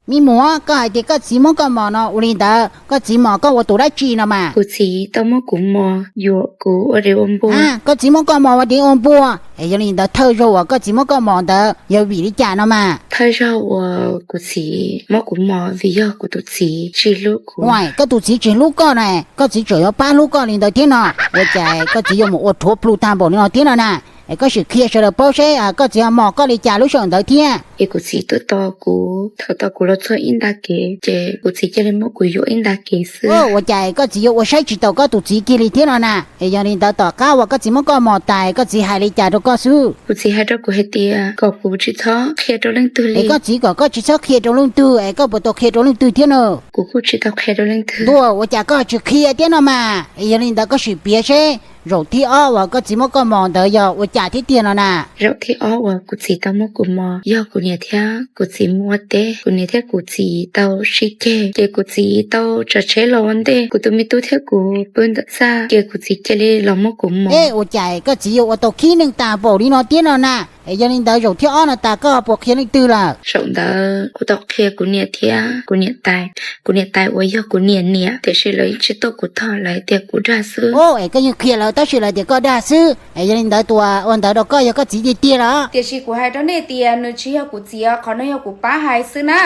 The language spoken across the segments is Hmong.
Me muam, koj hais tias koj txiv muab koj mos no ua li ntawd, koj txiv mos koj ua tus dab tsi no mas? Kuv txiv tau muab kuv mos yuam kuv ua dev ua npua. Koj txiv muab koj mos ua dev ua npua, es yog li ntawd thawj zaug uas koj txiv muab koj mos ntawd yog vim li cas no mas? Thawj zaug uas kuv txiv muab kuv mos vim yog kuv tus txiv tsis hlub kuv. Koj tus txiv tsis hlub koj na, koj txiv tseem yuav pab hlub koj li ntawd thiab no. Ua cas koj txiv yuav mus ua rhuav plhu tag npaum li no thiab no na? Es koj sim qhia sawv daws paub seb koj txiv ho mos koj li cas lub sij hawm ntawd thiab. Es kuv txiv tuaj tos kuv, thaum tau kuv los txog ib nta kev ces kuv txiv cia li muab kuv yuam ib nta kev xwb. Ua cas koj txiv yuav ua saib tsis taus koj tus txiv kiag li thiab no na? Es yog li ntawd tom qab uas koj txiv muab koj mos tas koj txiv hais li cas rau koj xwb? Kuv txiv hais rau kuv hais tias kom kuv tsis txhob qhia rau leej twg li. Es koj txiv kom koj tsis txhob qhia rau leej twg, es koj puas tau qhia rau leej twg thiab no? Kuv kuj tsis tau qhia rau leej twg. Ntuj, ua cas koj tsis qhia thiab no mas? Es yog li ntawd koj sim piav seb zaum thib ob uas koj txiv muab koj mos ntawd yog ua cas thiab tiag no na? Zaum thib ob uas kuv txiv tau muab kuv mos yog kuv niam thiab kuv txiv mus ua teb. Kuv niam thiab kuv txiv tau sib ceg, ces kuv txiv tau tsav tsheb los ua ntej, kuv tus me tub thiab kuv pw ntawm txaj, ces kuv txiv cia li los muab kuv mos. Ua cas koj txiv yuav ua tau khib neeg tag npaum li no thiab no na? Es yog li ntawd zaum thib ob no tas koj puas qhia leej twg lawm? Zaum ntawd kuv tau qhia kuv niam thiab kuv niam tais. Kuv niam tais uas yog kuv niam niam, tiam sis lawv tsis tuaj kuv tog, lawv tias kuv dag xwb. Es koj yeej qhia lawv tab sis lawv tias koj dag xwb. Es yog li ntawd tus ua ntawd rau koj yog koj txiv tiag tiag los? Tiam sis kuv hais rau nej tias nws tsis yog kuv txiv, qhov no yog kuv pab hais xwb na.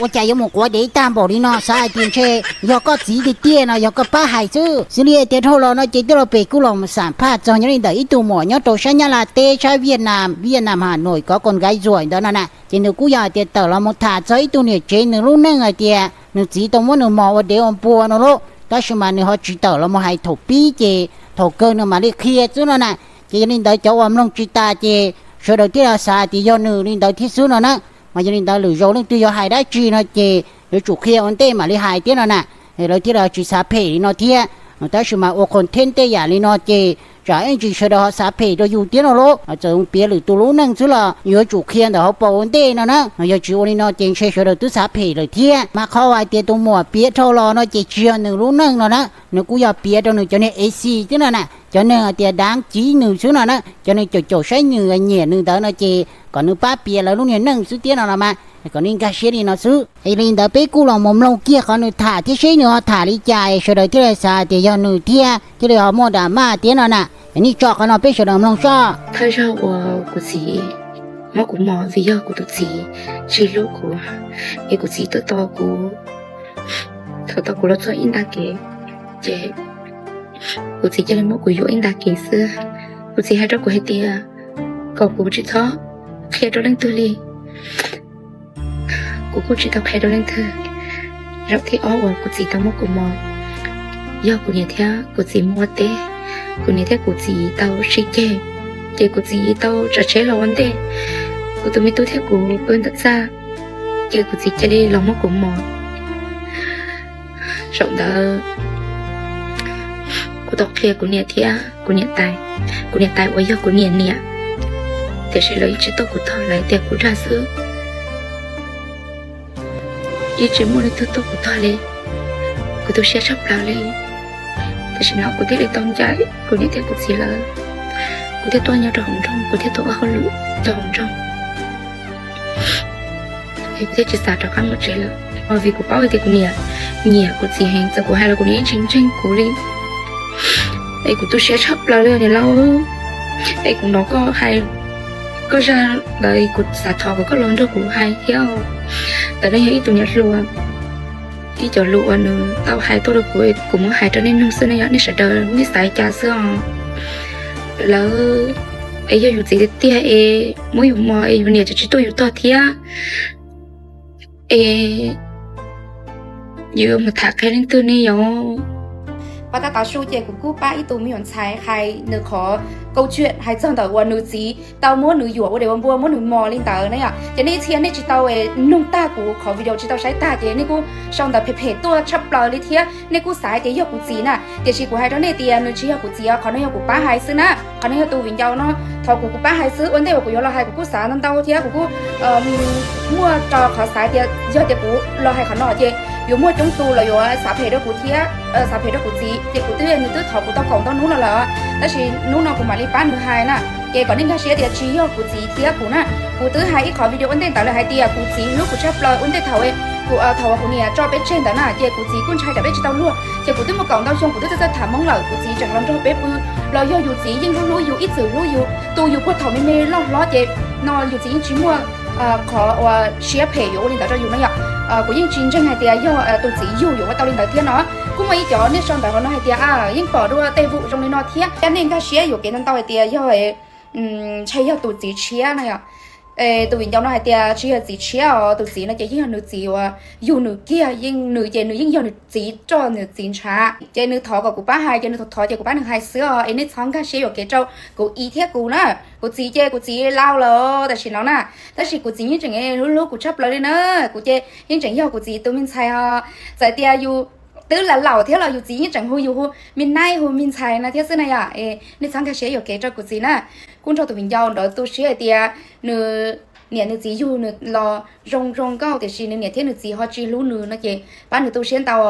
Ua cas yuav mus quav dev tag npaum li no, xav hais tias ntshe yog koj txiv tiag tiag no yog koj pab hais xwb. Xws li tias dhau los no ces tij laug pem kuj los xam phaj txog nyob li ntawm ib tug muam nyob rau sab Nyab Laj teb, sab Viaj Nam, Viaj Nam Has Nois, kov koos nkav zuam ntawd no na. Ces nws kuj yog hais tias tawm los mus tham txog ib tug niam tsev nws lub neej hais tias nws txiv tau muab nws mos ua dev ua npua no lauj, tab sis mas nws ho tsis tawm los mus hais thaum pib ces thaum kawg nws mam li qhia xwb no na. Ces yog li ntawd cov uas mloog tsis tas ces sawv daws thiaj xav tias yog nws li ntawd thiab xwb no na. Mas yog li ntawd lwm zaus leej twg yuav hais dab tsi no ces yuav tsum qhia ua ntej mam li hais thiab no na. Lawv thiaj li tsis xav phem li no thiab. Tab sis mas ua content tej yam li no ces tsam ib ntsis sawv daws ho xav phem rau yus thiab no lauj. Txawm piav lwm tus lub neej xwb los yuav tsum qhia ntawm hauv paus ua ntej no na. Yog tsis ua li no ces ntshe sawv daws twb xav phem lawm thiab. Mas qhov hais tias tus muam piav dhau los no ces tsis yog nws lub neej no na, nws kuj yog piav rau nws cov niag ej xis thiab no na, cov neeg hais tias dav civ nws xwb no na, cov neeg caum caum saib nws nyiam nws ntawd no ces kom nws pab piav lawv lub niag neej xwb thiab no los mas, kom nej nkag siab li no xwb. Es li ntawd peb kuj los mus mloog kiag qhov nws tham thiab seb nws ho tham li cas es sawv daws thiaj li xav tias yog nws thiab thiaj li ho muaj drama thiab no na. Nej tso qhov no peb sawv daws mloog soj. Thawj zaug uas kuv txiv muab kuv mos vim yog kuv tus txiv tsis hlub kuv, es kuv txiv tuaj tos kuv, thaum tau kuv los txog ib nta kev ces kuv txiv cia li muab kuv yuam ib nta kev xwb. Kuv txiv hais rau kuv hais tias kom kuv tsis txhob qhia rau leej twg li. Kuv kuj tsis tau qhia rau leej twg. Zaum thib ob uas kuv txiv tau muab kuv mos yog kuv niam thiab kuv txiv mus ua teb. Kuv niam thiab kuv txiv tau sib ceg, ces kuv txiv tau tsav tsheb los ua ntej, kuv tus me tub thiab kuv pw ntawm txaj, ces kuv txiv cia li los muab kuv mos. Zaum ntawd kuv tau qhia kuv niam thiab kuv niam tais, kuv niam tais uas yog kuv niam niam, tiam sis lawv yeej tsis tuaj kuv tog, lawv tias kuv dag xwb. Yeej tsis muaj leej twg tuaj kuv tog li, kuv tu siab tshaj plaws li. Tam sim no kuv thiaj li tau ncaim kuv niam thiab kuv txiv lawv, kuv thiaj tuaj nyob rau hauv nroog, kuv thiaj tuaj ua hauj lwm rau hauv nroog. Es kuv thiaj tsis xav rov qab mus tsev lawm, vim kuv paub hais tias kuv niam nyiam kuv txiv heev, txawm kuv hais los kuv niam yeej tsis ntseeg kuv li. Es kuv tu siab tshaj plaws li niam laus. Es kuv hnov koj hais koj zaj ntawd, kuv xav thov kom koj los nrog kuv hais thiab. Ntawm no yog ib tug niam hluas, ib co lus uas nws tau hais tuaj rau kuv, kuv muab hais rau nej mloog xwb na, yog nej sawv daws nej xav cas xwb os. Lawv, es yog yus txiv tiag tiag es muab yus mos es yus niam tseem tsis tuaj yus tog thiab, es yus yuav mus tham qhia leej twg ne yom? Pas tas tav su ces kuv kuj pab ib tug me nyuam ntxhais hais nws qhov câu chuyện hais txog ntawm uas nws txiv tau muab nws yuam ua dev ua npua, muab nws mos li ntawd na yom. Ces nej ib txhia nej tsis tau mloog tag kuv qhov video, tsis tau saib tag ces nej kuj sau ntawv phem phem tuaj tshaj plaws li thiab, nej kuj xav hais tias yog kuv txiv na. Tiam sis kuv hais rau nej tias nws tsis yog kuv txiv os, qhov no yog kuv pab hais xwb na. Qhov no yog tus viv ncaus no thov kuv, kuv pab hais xwb. Ua ntej uas kuv yuav los hais kuv kuj xav ntau ntau thiab kuv kuj muaj tso qhov xav tias yog tias kuv los hais qhov no ces yuav muaj coob tus los yuav xav phem rau kuv thiab, xav phem rau kuv txiv. Ces kuv twb, nws twb thov kuv tau kaum ntau hnub no lawm, tab sis hnub no kuv mam li pab nws hais na. Ces kom nej nkag siab tias tsis yog kuv txiv thiab kuv na. Kuv twb hais ib qhov video ua ntej ntawd lawm hais tias kuv txiv hlub kuv tshaj plaws ua ntej thaum, thaum uas kuv niam tso peb tseg ntawd na, ces kuv txiv kuj ntshai tsam peb tsis tau luag, ces kuv twb muaj kaum ntau xyoo kuv twb txawj txawj tham Hmoob lawm, kuv txiv tseem los nrog peb pw, los yog yus txiv yeej hlub hlub yus ib txwm hlub yus, tu yus puag thaum me me loj hlob ces no yus txiv yeej tsis muaj qhov uas siab phem yuav ua li ntawd rau yus no yom. Kuv yeej tsis ntseeg hais tias yog tus txiv yug yuav ua tau li ntawd thiab no. Kuj muaj ib cov nej sau ntawv hauv no hais tias yeej pom dua tej vum zoo li no thiab, nej nkag siab yuam kev ntau ntau hais tias yog ntshe yog tus txiv tshiab na yom. Tus viv ncaus no hais tias tsis yog txiv tshiab os, tus txiv no ces yeej yog nws txiv uas yug nws kiag, yeej nws ces nws yeej yog nws txiv roj nws txiv ntshav, ces nws thov kom kuv pab hais ces nws thov thov ces kuv pab nws hais xwb os. Es nej txhob nkag siab yuam kev rau kuv txiv thiab kuv na. Kuv txiv ces kuv txiv laus lawm tam sim no na, tab sis kuv txiv yeej tseem hlub hlub kuv tshaj plaws li na. Kuv ces yeej tseem yog kuv txiv tus me ntxhais os. Txawm tias yus twb laus laus thiab los yus txiv yeej tseem hu yus hu me naib hu me ntxhais no thiab xwb na yom. Nej txhob nkag siab yuam kev rau kuv txiv na. Kuj nrog tus viv ncaus ntawd tu siab hais tias nws niam nws txiv yug nws los zoo zoo nkauj tiam sis nws niam thiab nws txiv ho tsis hlub nws no ces pab nws tu siab ntau.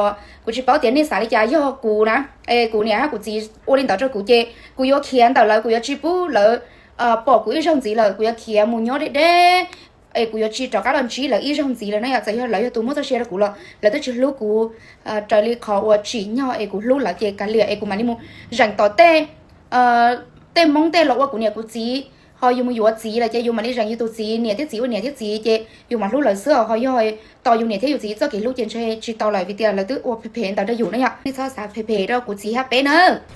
Kuv tsis paub tias nej xav li cas, yog kuv na, es kuv niam hab kuv txiv ua li ntawd rau kuv ces kuv yuav khiav ntawm lawv, kuv yuav tsis pub lawv pom kuv ib zaug ntxiv lawm, kuv yuav khiav mus nyob deb deb, es kuv yuav tsis rov qab los ntsib lawv ib zaug ntxiv lawm na yom. Txawm yog lawv yog tus muab txoj sia rau kuv los lawv twb tsis hlub kuv raws li qhov uas tsim nyog es kuv hlub lawv ces kav liam es kuv mam li mus zeem tom tej, tej Hmoob tej los ua kuv niam kuv txiv, ho yus mus yuav txiv lawm ces yus mam li zeem yus tus txiv niam thiab txiv ua niam thiab txiv ces yus mam hlub lawv xwb os. Ho yog tos yus niam thiab yus txiv txoj kev hlub ces ntshe tsis tau lawm vim tias lawv twb ua phem phem ntawd rau yus na yom. Nej txhob xav phem phem rau kuv txiv hab peb na.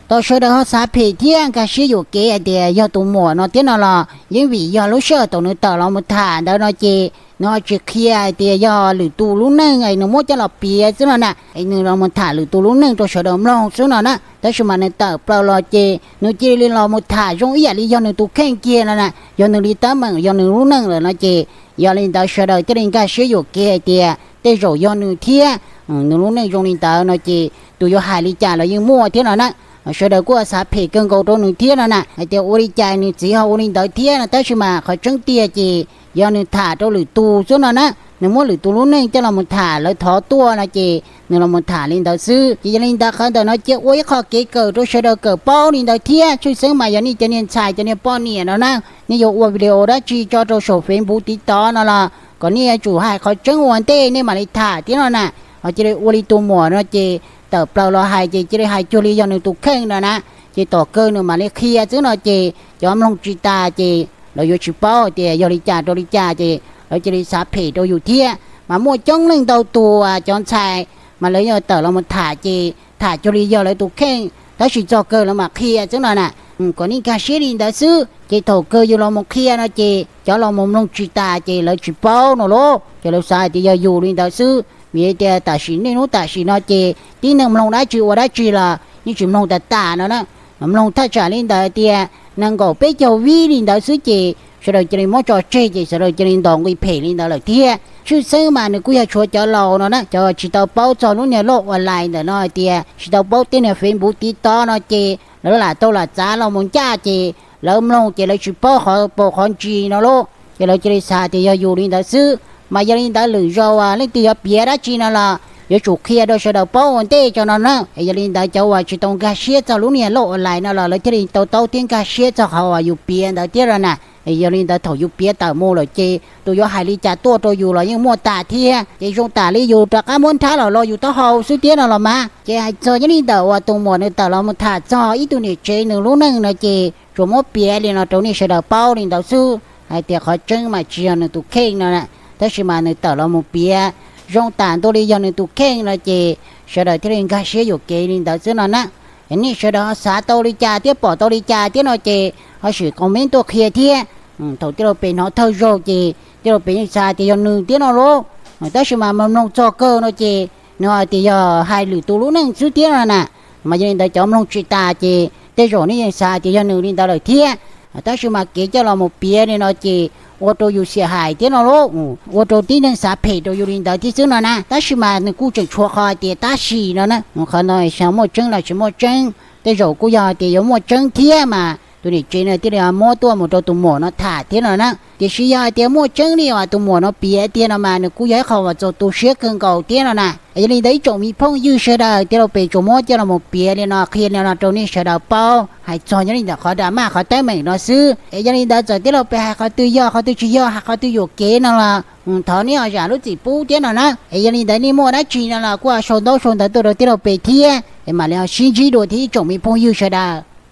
Tau sawv daws ho xav phem thiab nkag siab yuam kev hais tias yog tus muam no thiab no los yeej vim yog lub sij hawm thaum nws tawm los mus tham ntawd no ces nws ho tsis qhia hais tias yog lwm tus lub neej es nws muab coj los piav xwb no na. Es nws los mus tham lwm tus lub neej rau sawv daws mloog xwb no na, tab sis mas nws tawm plaws los ces nws cia li los mus tham zoo ib yam li yog nws tus kheej kiag no na, yog nws li teeb meem yog nws lub neej lawm no ces yog li ntawd sawv daws thiaj li nkag siab yuam kev hais tias tej zaum yog nws thiab, nws lub neej zoo li ntawd no ces tus yuav hais li cas los yeej muaj thiab no na. Sawv daws kuj xav phem kawg nkaus rau nws thiab no na, hais tias ua li cas nws txiv ho ua li ntawd thiab no, tab sis mas qhov tseeb tiag ces yog nws tham rau lwm tus xwb no na. Nws muab lwm tus lub neej coj los mus tham, lawv thov tuaj no ces nws los mus tham li ntawd xwb. Ces yog li ntawd qhov ntawm no cia ua ib qho kev kawm rau sawv daws kawm paub li ntawd thiab. Tshwj xeeb mas yog nej cov niag ntxhais cov niag poj niam no na, nej yuav ua video dab tsi tso rau saum Facebook TikTok no los kom nej yuav tsum hais qhov tseeb ua ntej nej mam li tham thiab no na. Ho cia li ua li tus muam no ces tawm plaws los hais ces cia li hais cuag li yog nws tus kheej no na, ces tom kawg nws mam li qhia xwb no ces cov mloog tsis tas ces lawv yuav tsis paub tias yog li cas rau li cas ces lawv cia li xav phem rau yus thiab. Mas muaj coob leej ntau tus cov ntxhais mas lawv yuav tawm los mus tham ces tham cuag li yog lawv tus kheej, tab sis txog kawg lawv mam qhia xwb no na. Kom nej nkag siab li ntawd xwb, ces thaum kawg yus los mus qhia no ces cov los mus mloog tsis tas ces lawv tsis paub no lauj, ces lawv xav hais tias yog yus li ntawd xwb. Vim tias tam sim niaj hnub tam sim no ces tib neeg mloog dab tsi ua dab tsi los yeej tsis mloog tas tas no na. Mloog thaj tsam li ntawd tias nees nkaum peb caug vib li ntawd xwb ces sawv daws cia li muab tso tseg ces sawv daws cia li ntos nqi phem li ntawd lawm thiab. Tshwj xeeb mas nws kuj yog tshuav cov laus no na, cov tsis tau paub txog lub niag loj uas lais ntawm no hais tias tsis tau paub tej niag Facebook TikTok no ces lawv lam tau lam txav los mus ncaj ces lawv mloog ces lawv tsis paub qhov paus qhov ntsis no lauj, ces lawv cia li xav tias yog yus li ntawd xwb. Mas yog li ntawd lwm zaus leej twg yuav piav dab tsi no los yuav tsum qhia rau sawv daws paub ua ntej tso no na. Yog li ntawd cov uas tsis tau nkag siab txog lub niag loj uas lais no los lawv thiaj li tau taub thiab nkag siab txog qhov uas yus piav ntawd thiab no na. Yog li ntawd thaum yus piav tawm mus lawm ces tus yuav hais li cas tuaj rau yus los yeej muaj tas thiab. Ces zoo tam li yus rov qab muab nrhab los lo yus taub hau xwb thiab no los mas. Ces hais txog nyob li ntawm uas tus muam nws tawm los mus tham txog ib tug niam tsev nws lub neej no ces tsuas muab piav li no rau nej sawv daws paub li ntawd xwb, hais tias qhov tseeb mas tsis yog nws tus kheej no, tab sis mas nws tawm los mus piav zoo tam ntua li yog nws tus kheej no ces sawv daws thiaj li nkag siab yuam kev li ntawd xwb no na. Nej sawv daws ho xav tau li cas thiab pom tau li cas thiab no ces ho sim comment tuaj qhia thiab. Thaum tij laug pem hnov thawj zaug ces tij laug pem yeej xav tias yog nws thiab no lauj, tab sis mas mloog txog kawg no ces nws hais tias yog hais lwm tus lub neej xwb thiab no na. Mas yog li ntawd cov mloog tsis tas ces tej zaum nej yeej xav tias yog nws li ntawd lawm thiab. Tab sis mas kev coj los mus piav li no ces ua rau yus xiam hais thiab no lauj, ua rau tib neeg xav phem rau yus li ntawd thiab xwb no na. Tab sis mas nws kuj tseem tshuav qhov hais tias tab sis no na, qhov no xyov muaj tseeb los tsis muaj tseeb. Tej zaum kuj yog hais tias yuav muaj tseeb thiab mas tus niam tsev no thiaj li mob tuaj mus rau tus muam no tham thiab no na. Tiam sis yog hais tias muaj tseeb li uas tus muam no piav tiag no mas nws kuj yog ib qho uas txaus tu siab kawg nkaus thiab no na. Yog li ntawd ib tsoom me phooj ywg sawv daws, tij laug Pes tsuas muab coj los mus piav li no qhia li no rau nej sawv daws paub hais txog nyob li ntawm qhov drama qhov teeb meem no xwb. Es yog li ntawd txawm tij laug Pes hais qhov twg yog qhov twg tsis yog, hais qhov twg yuam kev no los thov nej ho zam lub txim pub thiab no na. Es yog li ntawd nej muaj dab tsi no los kuj sau ntaub sau ntawv tuaj rau tij laug Pes thiab es mam li ho sib ntsib dua thiab ib tsoom me phooj ywg sawv daws.